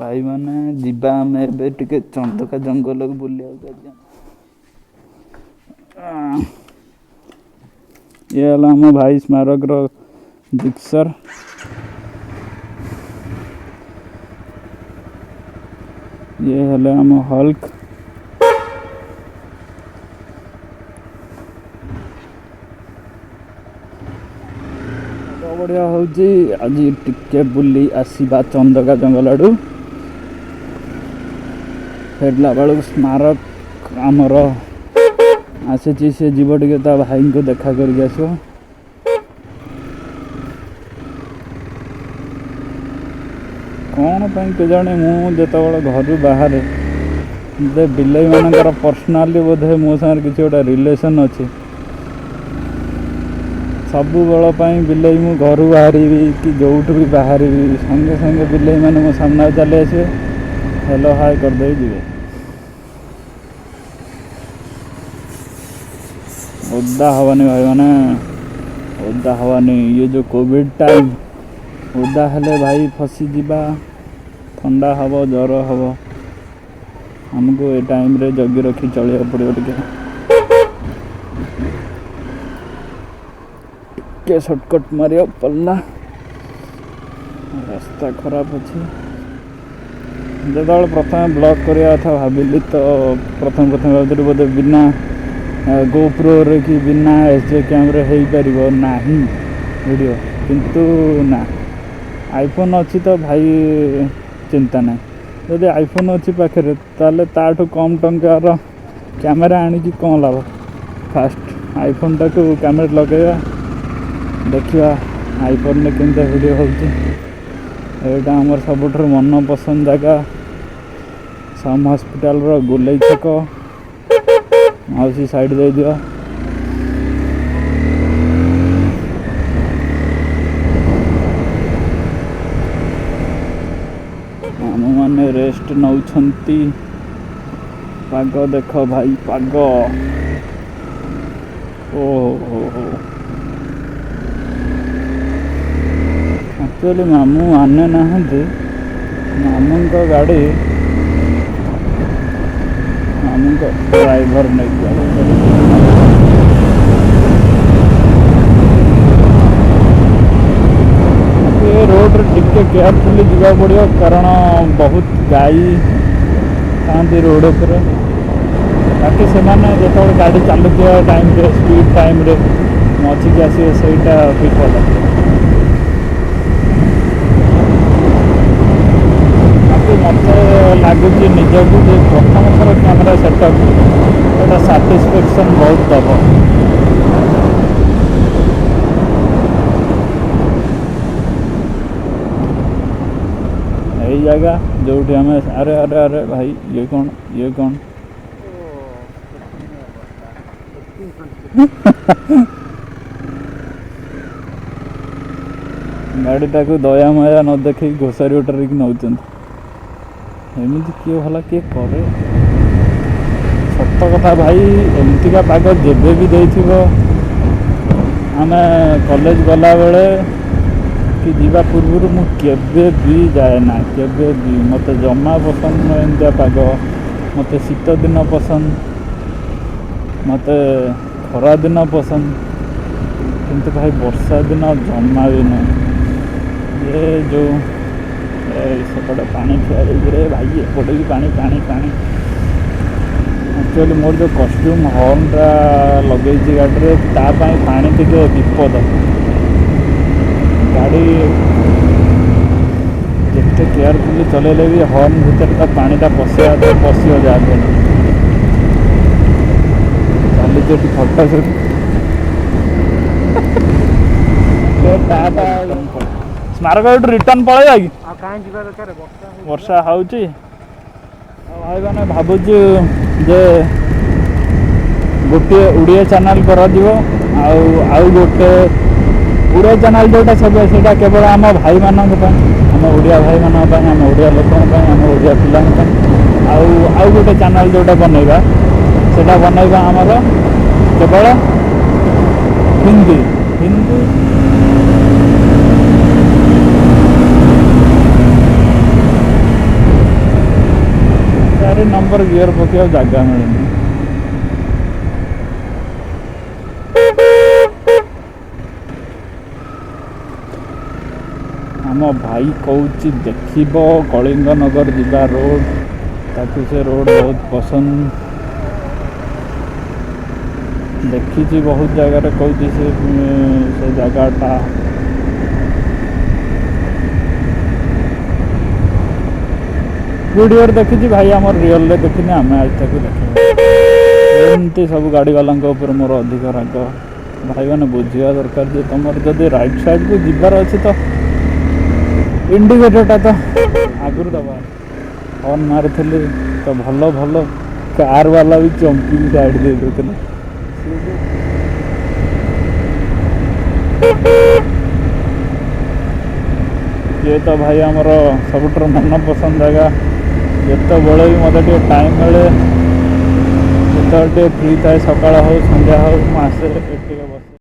ଭାଇମାନେ, ଯିବା ଆମେ ଏବେ ଟିକେ ଚନ୍ଦକା ଜଙ୍ଗଲକୁ ବୁଲିବାକୁ ଆଜି। ଇଏ ହେଲା ଆମ ଭାଇ ସ୍ମାରକର ଜିକ୍ସର। ଇଏ ହେଲେ ଆମ ହଲ୍କ। ବଢ଼ିଆ ହେଉଛି, ଆଜି ଟିକେ ବୁଲି ଆସିବା ଚନ୍ଦକା ଜଙ୍ଗଲ ଆଡ଼ୁ। ଫେରିଲା ବେଳକୁ ସ୍ମାରକ ଆମର ଆସିଛି, ସେ ଯିବ ଟିକେ ତା ଭାଇଙ୍କୁ ଦେଖା କରିକି ଆସିବ। କ'ଣ ପାଇଁ କେଜାଣି, ମୁଁ ଯେତେବେଳେ ଘରୁ ବାହାରେ ଯେ ବିଲେଇମାନଙ୍କର ପର୍ସନାଲି ବୋଧେ ମୋ ସାଙ୍ଗରେ କିଛି ଗୋଟେ ରିଲେସନ୍ ଅଛି। ସବୁବେଳ ପାଇଁ ବିଲେଇ, ମୁଁ ଘରୁ ବାହାରିବି କି ଯେଉଁଠୁ ବି ବାହାରିବି, ସାଙ୍ଗେ ସାଙ୍ଗେ ବିଲେଇମାନେ ମୋ ସାମ୍ନାକୁ ଚାଲି ଆସିବେ, ହେଲୋ ହାଏ କରିଦେଇ ଯିବେ। ଓଦା ହେବାନି ଭାଇମାନେ, ଓଦା ହେବାନି। ଇଏ ଯେଉଁ କୋଭିଡ଼ ଟାଇମ୍, ଓଦା ହେଲେ ଭାଇ ଫସିଯିବା, ଥଣ୍ଡା ହେବ, ଜ୍ୱର ହେବ। ଆମକୁ ଏ ଟାଇମ୍ରେ ଜଗି ରଖି ଚଳିବାକୁ ପଡ଼ିବ। ଟିକେ ଟିକେ ସର୍ଟକଟ୍ ମାରିବାକୁ ପଡ଼ିଲା, ରାସ୍ତା ଖରାପ ଅଛି। ଯେତେବେଳେ ପ୍ରଥମେ ବ୍ଲଗ୍ କରିବା କଥା ଭାବିଲି, ତ ପ୍ରଥମେ ପ୍ରଥମେ ଭାବୁଥିଲି ବୋଧେ ବିନା ଗୋପ୍ରୋରେ କି ବିନା ଏସ୍ ଜେ କ୍ୟାମ୍ରେ ହେଇପାରିବ ନାହିଁ ଭିଡ଼ିଓ, କିନ୍ତୁ ନା, ଆଇଫୋନ୍ ଅଛି ତ ଭାଇ ଚିନ୍ତା ନାହିଁ। ଯଦି ଆଇଫୋନ୍ ଅଛି ପାଖରେ, ତାହେଲେ ତାଠୁ କମ୍ ଟଙ୍କାର କ୍ୟାମେରା ଆଣିକି କ'ଣ ଲାଭ? ଫାଷ୍ଟ ଆଇଫୋନ୍ଟାକୁ କ୍ୟାମେରା ଲଗାଇବା, ଦେଖିବା ଆଇଫୋନ୍ରେ କେମିତି ଭିଡ଼ିଓ ହେଉଛି। ଏଇଟା ଆମର ସବୁଠାରୁ ମନପସନ୍ଦ ଜାଗା, ସମ୍ ହସ୍ପିଟାଲର ଗୋଲେଇ ଛକ। ମାଉସୀ ସାଇଡ଼୍ ଦେଇଦିଅ। ମାମୁଁମାନେ ରେଷ୍ଟ ନେଉଛନ୍ତି। ପାଗ ଦେଖ ଭାଇ, ପାଗ। ଓହୋ ହୋ, ଆକ୍ଚୁଆଲି ମାମୁଁ ମାନେ ନାହାନ୍ତି, ମାମୁଁଙ୍କ ଗାଡ଼ି ମାମୁଁଙ୍କ ଡ୍ରାଇଭର ନେଇକି ଯାଉଛନ୍ତି। ଏ ରୋଡ଼ରେ ଟିକେ କେୟାରଫୁଲି ଯିବାକୁ ପଡ଼ିବ, କାରଣ ବହୁତ ଗାଈ ଥାଆନ୍ତି ରୋଡ଼ ଉପରେ। ବାକି ସେମାନେ ଯେତେବେଳେ ଗାଡ଼ି ଚାଲୁଥିବା ଟାଇମ୍ରେ, ସ୍ପିଡ଼ ଟାଇମ୍ରେ ମଝିକି ଆସିବେ, ସେଇଟା ବିପଦ। ବାକି ମୋତେ ଲାଗୁଛି ନିଜକୁ ଯେ ପ୍ରଥମ ଥର କ୍ୟାମେରା ସେଟଅପ୍ ଏଇଟା ସାଟିସ୍ଫାକ୍ସନ୍ ବହୁତ ଦେବ। ଏଇ ଜାଗା ଯୋଉଠି ଆମେ, ଆରେ ଆରେ ଆରେ ଭାଇ, ଇଏ କ'ଣ, ଇଏ କ'ଣ? ଗାଡ଼ିଟାକୁ ଦୟା ମାୟା ନ ଦେଖେଇକି ଘୋଷାରି ଓଟାରିକି ନେଉଛନ୍ତି। ଏମିତି କିଏ ଭଲା କିଏ କରେ? ସତ କଥା ଭାଇ, ଏମିତିକା ପାଗ ଯେବେ ବି ଦେଇଥିବ, ଆମେ କଲେଜ ଗଲାବେଳେ କି ଯିବା ପୂର୍ବରୁ ମୁଁ କେବେ ବି ଯାଏ ନା, କେବେ ବି। ମୋତେ ଜମା ପସନ୍ଦ ନୁହେଁ ଏମିତିଆ ପାଗ। ମୋତେ ଶୀତ ଦିନ ପସନ୍ଦ, ମୋତେ ଖରା ଦିନ ପସନ୍ଦ, କିନ୍ତୁ ଭାଇ ବର୍ଷା ଦିନ ଜମା ବି ନୁହେଁ। ଏ ଯେଉଁ ସେପଟେ ପାଣି ଠିଆ ହେଇଛି ରେ ଭାଇ, ଏପଟେ ବି ପାଣି ପାଣି ପାଣି। ଆକ୍ଚୁଆଲି ମୋର ଯେଉଁ କଷ୍ଟ୍ୟୁମ୍ ହର୍ନଟା ଲଗେଇଛି ଗାଡ଼ିରେ, ତା ପାଇଁ ପାଣି ଟିକେ ବିପଦ। ଗାଡ଼ି ଯେତେ କେୟାରଫୁଲି ଚଲେଇଲେ ବି ହର୍ନ ଭିତରେ ତ ପାଣିଟା ପଶିବା ତ ପଶିବ ଯାହା ବି ହେଲେ। ଚାଲିଛି ଏଠି ଫଟୋ ସୁଟ୍। ସ୍ମାରକ ଏଠୁ ରିଟର୍ନ ପଳେଇବା କି? ଆଉ କାହିଁ ଯିବା ଦରକାର, ବର୍ଷା ବର୍ଷା ହେଉଛି। ଆଉ ଭାଇମାନେ, ଭାବୁଛୁ ଯେ ଗୋଟିଏ ଓଡ଼ିଆ ଚ୍ୟାନେଲ୍ କରାଯିବ, ଆଉ ଆଉ ଗୋଟେ ଓଡ଼ିଆ ଚ୍ୟାନେଲ୍ ଯେଉଁଟା ସେବେ ସେଇଟା କେବଳ ଆମ ଭାଇମାନଙ୍କ ପାଇଁ, ଆମ ଓଡ଼ିଆ ଭାଇମାନଙ୍କ ପାଇଁ, ଆମ ଓଡ଼ିଆ ଲୋକଙ୍କ ପାଇଁ, ଆମ ଓଡ଼ିଆ ପିଲାଙ୍କ ପାଇଁ। ଆଉ ଆଉ ଗୋଟେ ଚ୍ୟାନେଲ୍ ଯେଉଁଟା ବନେଇବା, ସେଇଟା ବନେଇବା ଆମର କେବଳ ହିନ୍ଦୀ ହିନ୍ଦୀ। ନମ୍ବର ଗିୟର ପକେଇବାକୁ ଜାଗା ମିଳୁନି। ଆମ ଭାଇ କହୁଛି ଦେଖିବ କଳିଙ୍ଗନଗର ଯିବା ରୋଡ଼, ତାକୁ ସେ ରୋଡ଼ ବହୁତ ପସନ୍ଦ। ଦେଖିଛି ବହୁତ ଜାଗାରେ, କହୁଛି ସେ ଜାଗାଟା ଭିଡ଼ିଓରେ ଦେଖିଛି ଭାଇ, ଆମର ରିଅଲରେ ଦେଖିନି, ଆମେ ଆଜି ତାକୁ ଦେଖିବୁ। ଏମିତି ସବୁ ଗାଡ଼ିବାଲାଙ୍କ ଉପରେ ମୋର ଅଧିକ ରାଗ। ଭାଇମାନେ ବୁଝିବା ଦରକାର ଯେ ତୁମର ଯଦି ରାଇଟ୍ ସାଇଡ଼୍କୁ ଯିବାର ଅଛି ତ ଇଣ୍ଡିକେଟରଟା ତ ଆଗରୁ ଦେବା। ହର୍ନ ମାରୁଥିଲି ତ ଭଲ ଭଲ କାର୍ ବାଲା ବି ଚମକିକି ସାଇଡ଼୍ ଦେଇ ଦେଉଥିଲେ। ଇଏ ତ ଭାଇ ଆମର ସବୁଠାରୁ ମନପସନ୍ଦ ଜାଗା। ଯେତେବେଳେ ବି ମୋତେ ଟିକେ ଟାଇମ୍ ମିଳେ, ଯେତେବେଳେ ଟିକେ ଫ୍ରି ଥାଏ, ସକାଳ ହଉ ସନ୍ଧ୍ୟା ହଉ, ମୁଁ ଆସେ ଏଠି ଟିକେ ବସେ।